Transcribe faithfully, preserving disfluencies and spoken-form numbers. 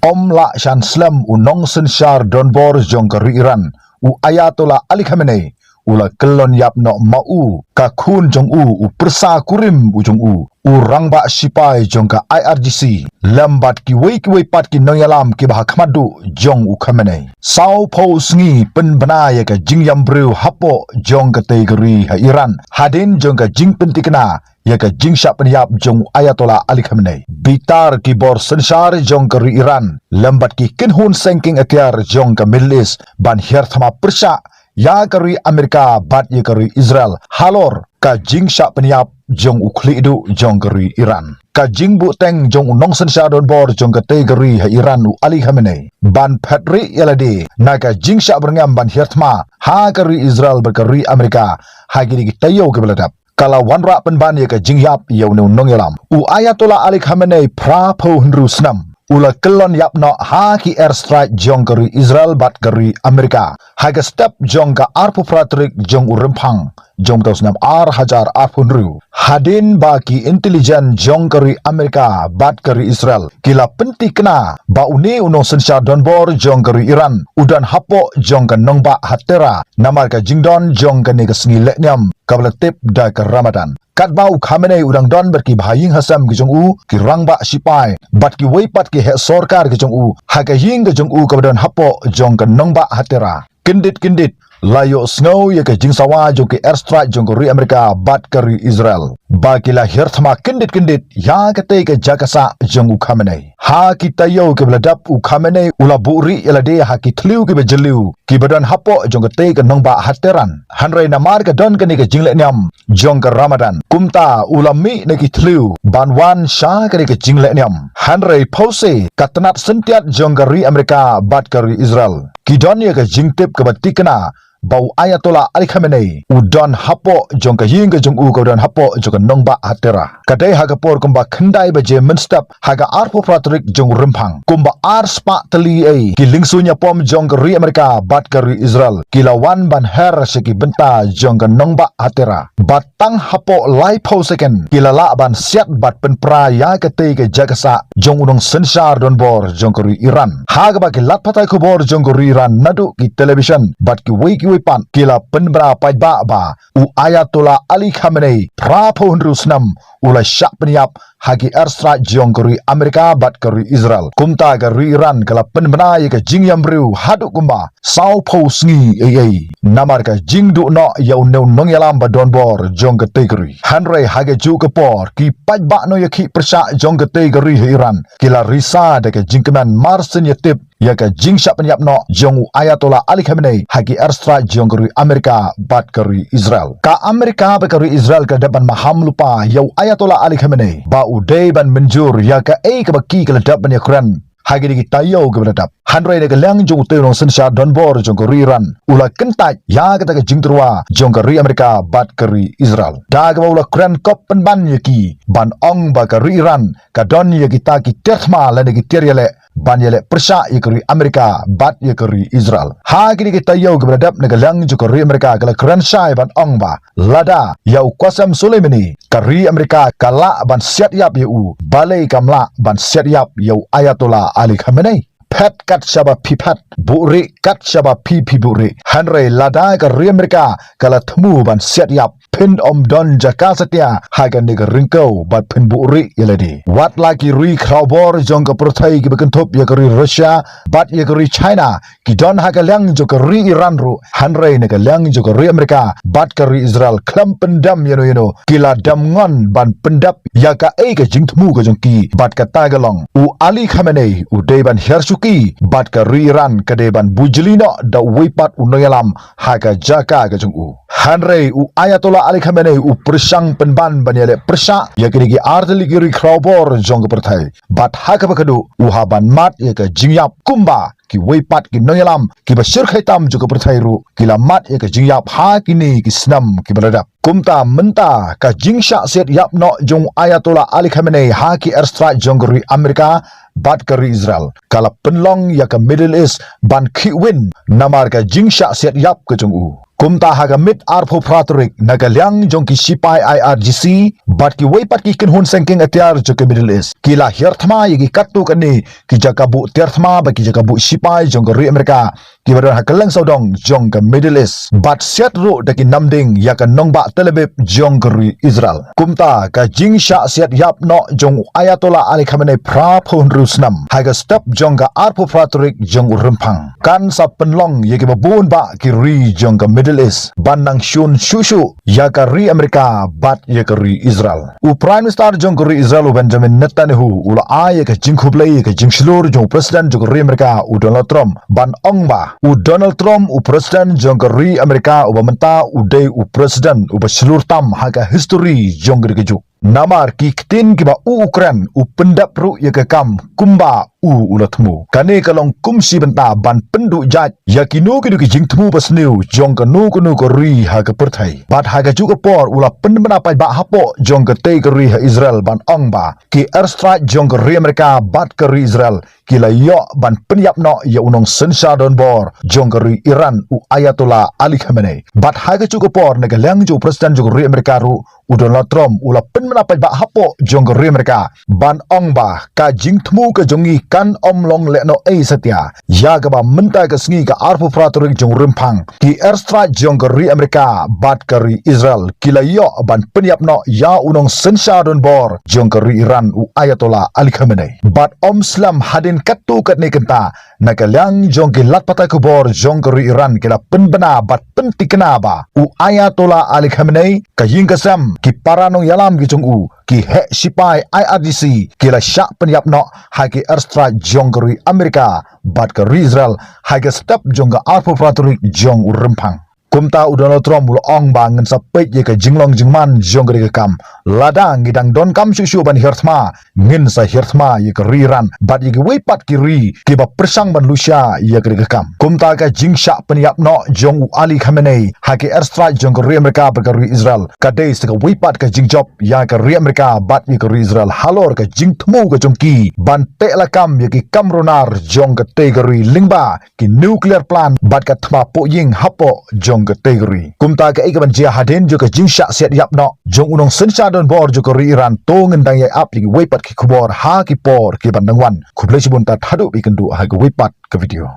Ym lah shan slem u nongsynshar donbor jong ka ri Iran, u Ayatollah Ali Khamenei, u la kyllon ïap noh ma u ka khun jong u, u pyrsa kurim u jong u, u rangbah sipai jong ka I R G C, lem bad kiwei kiwei pat ki nongïalam kiba ha khmat duh jong u Khamenei. Sawphew sngi pynbna ïa ka jingïam briew hapoh jong katei ka ri ha Iran, hadien jong ka jingpyntikna ïa ka jingshah pynïap jong u Ayatollah Ali Khamenei. Bitar ki bor synshar jong ka ri Iran lem bad ki kynhun seng kieng atiar jong ka Middle East ban hiar thma pyrshah ïa ka ri Amerika bad ïa ka ri Israel halor ka jingshah pynïap jong u khlieh duh jong ka ri Iran. Ka jingbuhteng jong u nongsynshar donbor jong katei ka ri ha Iran, u Ali Khamenei, ban phet rieh ïa lade na ka jingshah byrngem ban hiar thma ha ka ri Israel bad ka ri Amerika ha kine ki taïew kiba la dep, ka la wanrah pynban ïa ka jingïap ïa une u nongïalam. U Ayatollah Ali Khamenei, phraphew hynriew snem, u la kyllon ïap noh ha ki airstrike jong ka ri Israel bad ka ri Amerika ha ka step jong ka arphew phra tarik jong u Rymphang jong u snem ar hajar arphew hynriew, hadien ba ki intelligence jong ka ri Amerika bad ka ri Israel ki la pyntikna ba une u nongsynshar donbor jong ka ri Iran u don hapoh jong ka nongbah Hatera namar ka jingdon jong kane ka sngi lehniam kaba la tip da ka Ramadan. Katba u Khamenei u dang don bad ki bahaïing hasem ki jong u, ki rangbah sipai bad kiwei pat ki heh sorkar ki jong u ha ka ïing ka jong u kaba don hapoh jong ka nongbah Hatera, kyndit kyndit la ïohsngew ïa ka jingsawa jong ki airstrike jong ka ri Amerika bad ka ri Israel, ba ki la hiar thma kyndit kyndit ïa katei ka jaka sah jong u Khamenei. Ha ki taïew kiba la dep, u Khamenei u la buhrieh ïa lade ha ki thliew kiba jylliew kiba don hapoh jong katei ka nongbah Hatera. Hynrei namar ka don kane ka jinglehniam jong ka Ramadan, kumta u la mih na ki thliew ban wan sha kane ka jinglehniam. Hynrei phewse ka tnat syntiat jong ka ri Amerika bad ka ri Israel ki don ïa ka jingtip kaba tikna ba u Ayatollah Ali Khamenei u don hapoh jong ka ïing ka jong u kaba don hapoh jong ka nongbah Hatera. Ka dei ha ka por kumba khyndai baje mynstep ha ka arphew phra tarik jong u Rymphang, kumba ar spah tylli ei ki lyngsu ñiapom jong ka ri Amerika bad ka ri Israel ki la wan ban her sha ki bynta jong ka nongbah Hatera. Bad tang hapoh laiphew second ki la lah ban siat bad pynpra ïa katei ka jaka sah jong u nongsynshar donbor jong ka ri Iran. Ha kaba ki lad pathai khubor jong ka ri Iran naduh ki television bad kiwei kiwei pat ki la pynbna paidbah ba u Ayatollah Ali Khamenei, phraphew hynriew snem, u la shah pynïap ha ki airstrike jong ka ri Amerika bad ka ri Israel. Kumta ka ri Iran ka la pynbna ïa ka jingïam briew haduh kumba sawphew sngi ei ei namar ka jingduh noh ïa une u nongïalam ba donbor jong katei ka ri. Hynrei ha kajuh ka por ki paidbah nongïakhih pyrshah jong katei ka ri ha Iran ki la risa da ka jingkmen marsien ïa tip ïa ka jingshah pynïap noh jong u Ayatollah Ali Khamenei ha ki airstrike jong ka ri Amerika bad ka ri Israel. Ka Amerika bad ka ri Israel ka dep ban maham lypa ïa u Ayatollah Ali Khamenei ba u dei ban mynjur ïa kaei kaba ki ka la dep ban ïakren ha kine ki taïew kiba la dep. Hynrei na ka liang jong utei u nongsynshar donbor jong ka ri Iran, u la kyntait ïa kata ka jingtyrwa jong ka ri Amerika bad ka ri Israel, da kaba u la kren kop pynban ïa ki ban ong ba ka ri Iran ka don ïa kita ki tiar thma lane ki tiar ïaleh ban ïaleh pyrshah ïa ka ri Amerika bad ïa ka ri Israel. Ha kine ki taïew kiba la dep, na ka liang jong ka ri Amerika ka la kren shai ban ong ba lada ïa u Qasem Soleimani ka ri Amerika ka lah ban siat ïap ïa u, balei kam lah ban siat ïap ïa u Ayatollah Ali Khamenei? Phet kat shaba phi phet, buhrieh kat shaba phi phi buhrieh. Hynrei lada ka ri Amerika ka la thmu ban siat ïap, phin ym don jaka satia ha kane ka ryngkew bad phin buhrieh ïa lade. Wat la ki ri khrawbor jong ka pyrthei kiba kynthup ïa ka ri Russia bad ïa ka ri China ki don ha ka liang jong ka ri Iran ruh, hynrei na ka liang jong ka ri Amerika bad ka ri Israel khlem pyndem ïano ïano, ki la dem ngon ban pyndep ïa kaei ka jingthmu ka jong ki. Bad kata ka long, u Ali Khamenei u dei ban hiar shuki bad ka ri Iran ka dei ban bujli noh da uwei pat u nongïalam ha ka jaka ka jong u. Hynrei u Ayatollah Ali Khamenei u pyrshang pynban ban ïaleh pyrshah ïa kine ki artylli ki ri khrawbor jong ka pyrthei. Bad ha kaba khatduh u hap ban mad ïa ka jingïap kumba kiwei pat ki nongïalam kiba shyrkhei tam jong ka pyrthei ruh ki la mad ïa ka jingïap ha kine ki snem kiba la dep. Kumta mynta ka jingshah siat ïap noh jong u Ayatollah Ali Khamenei ha ki airstrike jong ka ri Amerika bad ka ri Israel ka la pynlong ïa ka Middle East ban khih win namar ka jingshah siat ïap ka jong u. Kumta ha ka miet arphew phra tarik, na ka liang jong ki shipai I R G C bad kiwei pat ki kynhun sengkeng atiar jong ka Middle East, ki la hiar thma ïa ki katto katne ki jaka buh tiar thma bad ki jaka buh shipai jong ka ri Amerika, kiba don ha kylleng sawdong jong ka Middle East, bad siat ruh da ki namding ïa ka nongbah Tel Aviv jong ka ri Israel. Kumta ka jingshah siat ïap noh jong u Ayatollah Ali Khamenei phra phew hynriew snem ha ka step jong ka arphew phra tarik jong u Rymphang, kan sa pynlong ïa kiba bun bah ki ri jong ka Middle East ban nang shun shuh shuh ïa ka ri Amerika bad ïa ka ri Israel. U Prime Minister jong ka ri Israel, u Benjamin Netanyahu, u la ai ïa ka jingkhublei ïa ka jingshlur jong u President jong ka ri Amerika, u Donald Trump, ban ong ba u Donald Trump, u President jong ka ri Amerika uba mynta, u dei u President uba shlur tam ha ka history jong ka ri ka juk. Namar ki ktien kiba u u kren, u pyndep ruh ïa ka kam kumba u u la thmu. Kane ka long kum shi bynta ban pynduh jait ïa kino kino ki jingthmu basniew jong kano kano ka ri ha ka pyrthei. Bad ha kajuh ka por u la pynbna paidbah hapoh jong katei ka ri ha Israel ban ong ba ki airstrike jong ka ri Amerika bad ka ri Israel ki la ïoh ban pynïap noh ïa u nongsynshar donbor jong ka ri Iran, u Ayatollah Ali Khamenei. Bad ha kajuh ka por, na ka liang jong u President jong ka ri Amerika ruh, u Donald Trump, u la pynbna paidbah hapoh jong ka ri Amerika ban ong ba ka jingthmu ka jong ngi kan ym long lehnohei satia ïa kaba mynta ka sngi, ka arphew phra tarik jong u Rymphang, ki airstrike jong ka ri Amerika bad ka ri Israel ki la ïoh ban pynïap noh ïa u nongsynshar donbor jong ka ri Iran, u Ayatollah Ali Khamenei. Bad ym slem hadien katto katne kynta, na ka liang jong ki lad pathai khubor jong ka ri Iran ki la pynbna bad pynthikna ba u Ayatollah Ali Khamenei, ka ïing ka sem, ki para nongïalam ki jong u, ki heh shipai I R G C, ki la shah pynïap noh ha ki airstrike jong ka ri Amerika bad ka ri Israel ha ka step jong ka arphew phra tarik jong u Rymphang. Kumta u Donald Trump u la ong ba ngin sa peit ïa ka jinglong jingman jong ka ri ka kam. Lada ngi dang donkam shuh shuh ban hiar thma, ngin sa hiar thma ïa ka ri Iran bad ïa kiwei pat ki ri kiba pyrshang ban lushai ïa ka ri ka kam. Kumta ka jingshah pynïap noh jong u Ali Khamenei ha ki airstrike jong ka ri Amerika bad ka ri Israel ka dei sa kawei pat ka jingjop ïa ka ri Amerika bad ïa ka ri Israel halor ka jingthmu ka jong ki ban teh lakam ïa ki kam runar jong katei ka ri lyngba ki nuclear plant bad ka thma pohïing hapoh jong katei ka ri. Kumta kaei kaban jia hadien jong ka jingshah siat ïap noh jong u nongsynshar donbor jong ka ri Iran, to ngin dang ïai ap ïa kiwei pat ki khubor ha ki por kiban dang wan. Khublei shibun, tad haduh ban ïakynduh ha kawei pat ka video.